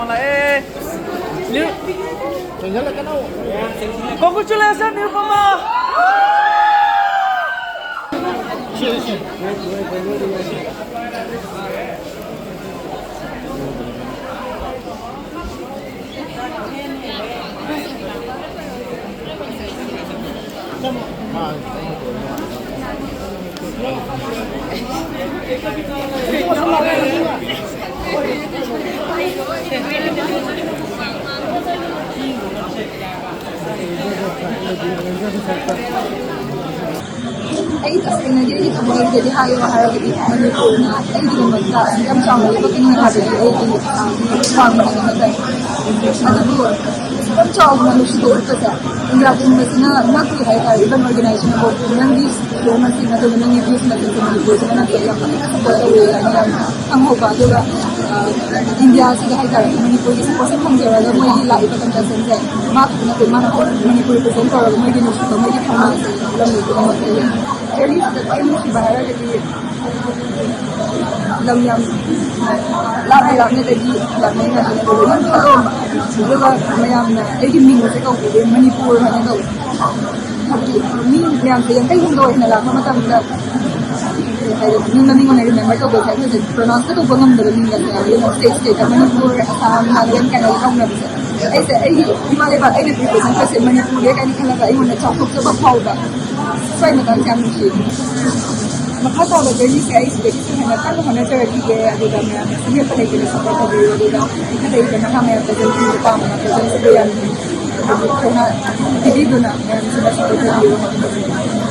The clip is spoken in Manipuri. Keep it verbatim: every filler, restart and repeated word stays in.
ꯂꯥꯛꯑꯦ꯫ ꯅ꯭ꯌꯨ-, ꯆꯦꯟꯁꯤꯜꯂꯛꯀꯅꯣ꯫ Congratulations, ꯅꯤꯔꯨꯄꯃꯥ! ꯑꯩ ꯇꯁꯦꯡꯅꯒꯤ ꯑꯩꯒꯤ ꯊꯃꯣꯏꯗꯗꯤ ꯍꯥꯏꯌꯣ ꯍꯥꯏꯔꯒꯗꯤ ꯃꯅꯤꯄꯨꯔꯅ ꯑꯩꯒꯤꯗꯃꯛꯇ ꯑꯁꯨꯛ ꯌꯥꯝ ꯆꯥꯎꯅ ꯂꯩꯕꯥꯛ ꯄꯤꯅꯤꯡꯉꯦ ꯍꯥꯏꯕꯗꯤ ꯑꯩꯒꯤ, ꯑ, ꯋꯥꯡꯕ ꯍꯥꯏꯅ ꯈꯟꯖꯩ꯫ ꯑꯗꯨꯕꯨ ꯑꯁꯨꯛ ꯌꯥꯝ ꯆꯥꯎꯅ ꯅꯨꯡꯁꯤꯕ ꯎꯠꯄꯁꯦ ꯏꯟꯗꯤꯌꯥ ꯄꯨꯝꯕꯁꯤꯅ ꯉꯛꯂꯤ ꯍꯥꯏꯇꯥꯔꯦ꯫ Even organization of ꯅꯪꯒꯤ ꯐꯤꯂꯝ ꯑꯁꯤ ꯅꯠꯇ꯭ꯔꯒ ꯅꯪꯒꯤ views ꯃꯁꯤꯡꯁꯦ ꯃꯅꯤꯄꯨꯔꯁꯤꯅ ꯅꯠꯇ꯭ꯔꯒ ꯌꯥꯝ ꯐꯖꯅ support ꯇꯧꯋꯦ ꯍꯥꯏꯅ ꯌꯥꯝꯅ ꯈꯪꯍꯧꯕ꯫ ꯑꯗꯨꯒ, ꯑ, ꯏꯟꯗꯤꯌꯥꯁꯤꯗ ꯍꯥꯏꯇꯥꯔꯦ ꯃꯅꯤꯄꯨꯔꯒꯤ support ꯁꯦ ꯐꯪꯖꯔꯒ ꯃꯣꯏꯒꯤ ꯂꯥꯛꯏꯕ contestant ꯁꯦ ꯃꯥ ꯈꯛꯇ ꯅꯠꯇꯦ, ꯃꯥꯅ whole ꯃꯅꯤꯄꯨꯔ represent ꯇꯧꯔꯒ ꯃꯣꯏꯒꯤ ꯅꯨꯡꯁꯤꯕ, ꯃꯣꯏꯒꯤ ꯊꯧꯅꯥꯁꯦ ꯎꯠꯂꯝꯃꯤ ꯄꯨꯝꯅꯃꯛꯇ꯫ Journey ꯁꯤꯗ ꯈ꯭ꯋꯥꯏ ꯅꯨꯡꯁꯤꯕ ꯍꯥꯏꯔꯒꯗꯤ ꯂꯝ ꯌꯥꯝ ꯂꯥꯞꯅ ꯂꯥꯞꯅꯗꯒꯤ ꯂꯥꯛꯅꯩ ꯉꯥꯛꯇꯅꯦ꯫ ꯑꯗꯨꯒ ꯌꯨꯝ ꯊꯥꯗꯣꯛꯑꯝꯕ꯫ ꯑꯗꯨꯒ ꯃꯌꯥꯝꯅ ꯑꯩꯒꯤ ꯃꯤꯡꯁꯦ ꯀꯧꯕꯁꯦ ꯃꯅꯤꯄꯨꯔ ꯍꯥꯏꯅ ꯀꯧꯏ꯫ ꯍꯥꯏꯕꯗꯤ ꯃꯤ ꯃꯌꯥꯝꯁꯦ ꯌꯥꯡꯈꯩ ꯍꯨꯝꯗꯣꯏ ꯍꯦꯟꯅ ꯂꯥꯛꯄ ꯃꯇꯝꯗ ꯀꯩ ꯍꯥꯏꯗꯣꯏꯅꯣ, ꯃꯤ ꯃꯃꯤꯡ ꯑꯣꯏꯅ remember ꯇꯧꯕꯁꯦ ꯑꯩꯈꯣꯏꯁꯦ pronounce ꯀ ꯇꯧꯕ ꯉꯝꯗꯕ ꯃꯤꯡ ꯉꯥꯛꯇ ꯉꯥꯏꯔꯦ꯫ ꯑꯗꯨꯅ state state ꯇ ꯃꯅꯤꯄꯨꯔ, ꯑꯁꯥꯝ, ꯅꯥꯒꯥꯂꯦꯟ ꯀꯥꯏꯅ ꯀꯧꯅꯕꯁꯦ ꯑꯩꯁꯦ ꯑꯩꯒꯤ ꯏꯃꯥ ꯂꯩꯕꯥꯛ ꯑꯩꯅ represent ꯇꯧꯔꯤꯁꯦ ꯃꯅꯤꯄꯨꯔꯅꯦ ꯀꯥꯏꯅ ꯈꯜꯂꯒ ꯑꯩꯉꯣꯟꯗ ꯆꯥꯎꯊꯣꯛꯆꯕ ꯐꯥꯎꯕ꯫ ꯁ꯭ꯋꯥꯏ ꯃꯇꯥꯡꯁꯦ ꯌꯥꯝ ꯅꯨꯡꯁꯤ꯫ ꯃꯈꯥ ꯇꯥꯕ journey ꯁꯦ ꯑꯩ ꯁꯤꯗꯒꯤꯁꯨ ꯍꯦꯟꯅ ꯀꯟꯅ ꯍꯣꯠꯅꯖꯔꯛꯈꯤꯒꯦ꯫ ꯑꯗꯨꯒ ꯃꯌꯥꯝꯅꯁꯨ ꯂꯦꯞꯄ ꯂꯩꯇꯅ support ꯇꯧꯕꯤꯌꯨ꯫ ꯑꯗꯨꯒ ꯏꯟꯈꯠꯂꯛꯏꯕ ꯅꯍꯥ ꯃꯌꯥꯝ present ꯄꯤꯕ ꯄꯥꯝꯕ ꯃꯌꯥꯝ present ꯄꯤꯕ ꯌꯥꯅꯤ꯫ ꯑꯗꯨꯕꯨ ꯑꯩꯈꯣꯏꯅ ꯄꯤꯕꯤꯗꯨꯅ ꯃꯌꯥꯝꯁꯤꯅ support ꯇꯧꯕꯤꯌꯨ꯫